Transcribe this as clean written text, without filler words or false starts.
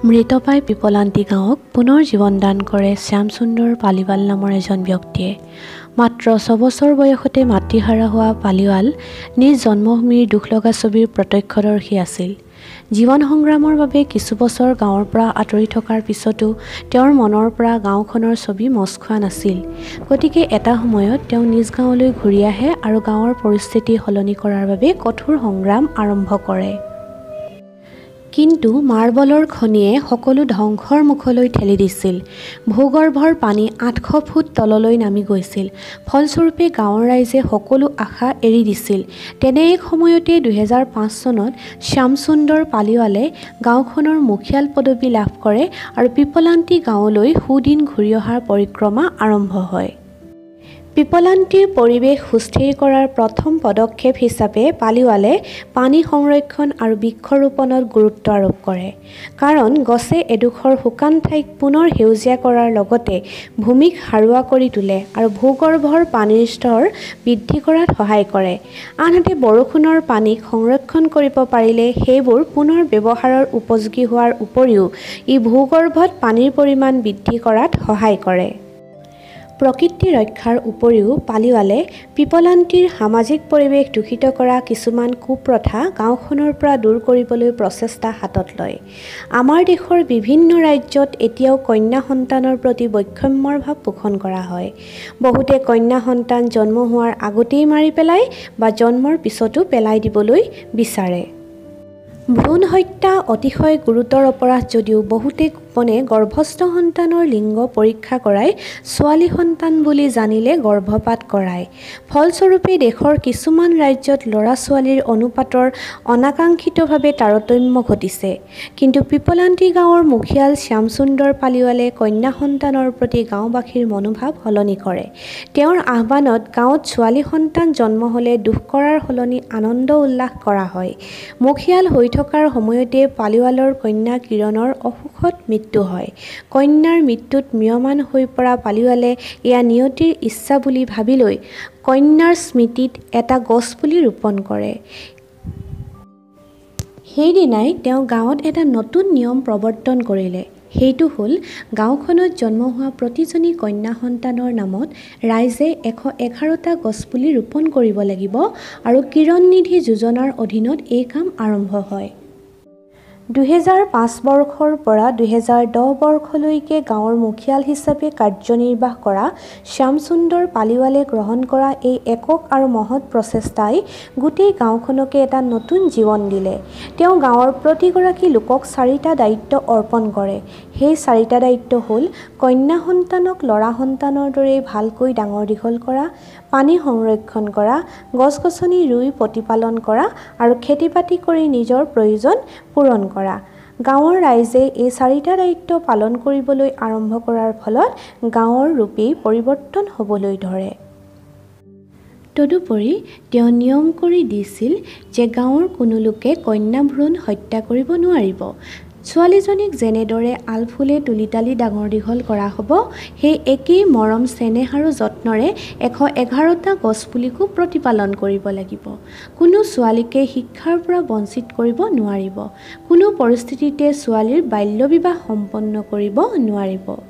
মৃতপ্ৰায় পিপলান্তি গাঁৱক পুনৰ জীৱন দান কৰে শ্যামসুন্দৰ পালিৱাল নামৰ এজন ব্যক্তিয়ে। মাত্ৰ ছবছৰ বয়সতে মাতৃহাৰা হোৱা পালিৱাল নিজ জন্মভূমিৰ দুখলগা ছবিৰ প্ৰত্যক্ষদৰ্শী আছিল। জীৱন সংগ্ৰামৰ বাবে কিছুবছৰ গাঁৱৰ পৰা আঁতৰি থকাৰ পিছতো তেওঁৰ মনৰ পৰা গাঁওখনৰ ছবি মচ খোৱা নাছিল। গতিকে এটা সময়ত তেওঁ নিজ গাঁৱলৈ ঘূৰি আহে আৰু গাঁৱৰ পৰিস্থিতি সলনি কৰাৰ বাবে কঠোৰ সংগ্ৰাম আৰম্ভ কৰে। কিন্তু মাৰ্বলৰ খনিয়ে সকলো ধ্বংসৰ মুখলৈ ঠেলি দিছিল। ভূগৰ্ভৰ পানী 800 ফুট তললৈ নামি গৈছিল। ফলস্বৰূপে গাঁৱৰ ৰাইজে সকলো আশা এৰি দিছিল। তেনে এক সময়তে 2005 চনত শ্যামসুন্দৰ পালিৱালে গাঁওখনৰ মুখিয়াল পদবী লাভ কৰে আৰু পিপলান্তি গাঁৱলৈ সুদিন ঘূৰি অহাৰ পৰিক্ৰমা আৰম্ভ হয়। পিপলান্তিৰ পৰিৱেশ সুস্থিৰ কৰাৰ প্ৰথম পদক্ষেপ হিচাপে পালিৱালে পানী সংৰক্ষণ আৰু বৃক্ষৰোপণত গুৰুত্ব আৰোপ কৰে। কাৰণ গছে এডোখৰ শুকান ঠাইক পুনৰ সেউজীয়া কৰাৰ লগতে ভূমিক সাৰুৱা কৰি তোলে আৰু ভূগৰ্ভৰ পানীৰ স্তৰ বৃদ্ধি কৰাত সহায় কৰে। আনহাতে বৰষুণৰ পানীক সংৰক্ষণ কৰিব পাৰিলে সেইবোৰ পুনৰ ব্যৱহাৰৰ উপযোগী হোৱাৰ উপৰিও ই ভূগৰ্ভত পানীৰ পৰিমাণ বৃদ্ধি কৰাত সহায় কৰে। প্ৰকৃতি ৰক্ষাৰ উপৰিও পালিৱালে পিপলান্তিৰ সামাজিক পৰিৱেশ দূষিত কৰা কিছুমান কুপ্ৰথা গাঁওখনৰ পৰা দূৰ কৰিবলৈ প্ৰচেষ্টা হাতত লয়। আমাৰ দেশৰ বিভিন্ন ৰাজ্যত এতিয়াও কন্যা সন্তানৰ প্ৰতি বৈষম্যৰ ভাৱ পোষণ কৰা হয়। বহুতে কন্যা সন্তান জন্ম হোৱাৰ আগতেই মাৰি পেলায় বা জন্মৰ পিছতো পেলাই দিবলৈ বিচাৰে। ভ্ৰূণ হত্যা অতিশয় গুৰুতৰ অপৰাধ যদিও বহুতে গোপনে গৰ্ভস্থ সন্তানৰ লিংগ পৰীক্ষা কৰাই ছোৱালী সন্তান বুলি জানিলে গৰ্ভপাত কৰায়। ফলস্বৰূপে দেশৰ কিছুমান ৰাজ্যত ল'ৰা-ছোৱালীৰ অনুপাতৰ অনাকাংক্ষিতভাৱে তাৰতম্য ঘটিছে। কিন্তু পিপলান্তি গাঁৱৰ মুখিয়াল শ্যামসুন্দৰ পালিৱালে কন্যা সন্তানৰ প্ৰতি গাঁওবাসীৰ মনোভাৱ সলনি কৰে। তেওঁৰ আহ্বানত গাঁৱত ছোৱালী সন্তান জন্ম হ'লে দুখ কৰাৰ সলনি আনন্দ উল্লাস কৰা হয়। মুখিয়াল হৈ থকাৰ সময়তে পালিৱালৰ কন্যা কিৰণৰ অসুখত মৃত্যু হয়। কন্যাৰ মৃত্যুত ম্ৰিয়মাণ হৈ পৰা পালিৱালে এয়া নিয়তিৰ ইচ্ছা বুলি ভাবি লৈ কন্যাৰ স্মৃতিত এটা গছপুলি ৰোপণ কৰে। সেইদিনাই তেওঁ গাঁৱত এটা নতুন নিয়ম প্ৰৱৰ্তন কৰিলে। সেইটো হ'ল গাঁওখনত জন্ম হোৱা প্ৰতিজনী কন্যা সন্তানৰ নামত ৰাইজে 111টা গছপুলি ৰোপণ কৰিব লাগিব আৰু কিৰণ নিধি যোজনাৰ অধীনত এই কাম আৰম্ভ হয়। 2005 বৰ্ষৰ পৰা 2010 বৰ্ষলৈকে গাঁৱৰ মুখিয়াল হিচাপে কাৰ্যনিৰ্বাহ কৰা শ্যামসুন্দৰ পালিৱালে গ্ৰহণ কৰা এই একক আৰু মহৎ প্ৰচেষ্টাই গোটেই গাঁওখনকে এটা নতুন জীৱন দিলে। তেওঁ গাঁৱৰ প্ৰতিগৰাকী লোকক চাৰিটা দায়িত্ব অৰ্পণ কৰে। সেই চাৰিটা দায়িত্ব হ'ল কন্যা সন্তানক ল'ৰা সন্তানৰ দৰেই ভালকৈ ডাঙৰ-দীঘল কৰা, পানী সংৰক্ষণ কৰা, গছ-গছনি ৰুই প্ৰতিপালন কৰা আৰু খেতি-বাতি কৰি নিজৰ প্ৰয়োজন পূৰণ কৰা। গাঁৱৰ ৰাইজে এই চাৰিটা দায়িত্ব পালন কৰিবলৈ আৰম্ভ কৰাৰ ফলত গাঁৱৰ ৰূপেই পৰিৱৰ্তন হ'বলৈ ধৰে। তদুপৰি তেওঁ নিয়ম কৰি দিছিল যে গাঁৱৰ কোনো লোকে কন্যা ভ্ৰূণ হত্যা কৰিব নোৱাৰিব। ছোৱালীজনীক যেনেদৰে আলফুলে তুলি-তালি ডাঙৰ-দীঘল কৰা হ'ব, সেই একেই মৰম চেনেহ আৰু যত্নৰে 111টা গছপুলিকো প্ৰতিপালন কৰিব লাগিব। কোনো ছোৱালীকে শিক্ষাৰ পৰা বঞ্চিত কৰিব নোৱাৰিব। কোনো পৰিস্থিতিতে ছোৱালীৰ বাল্যবিবাহ সম্পন্ন কৰিব নোৱাৰিব।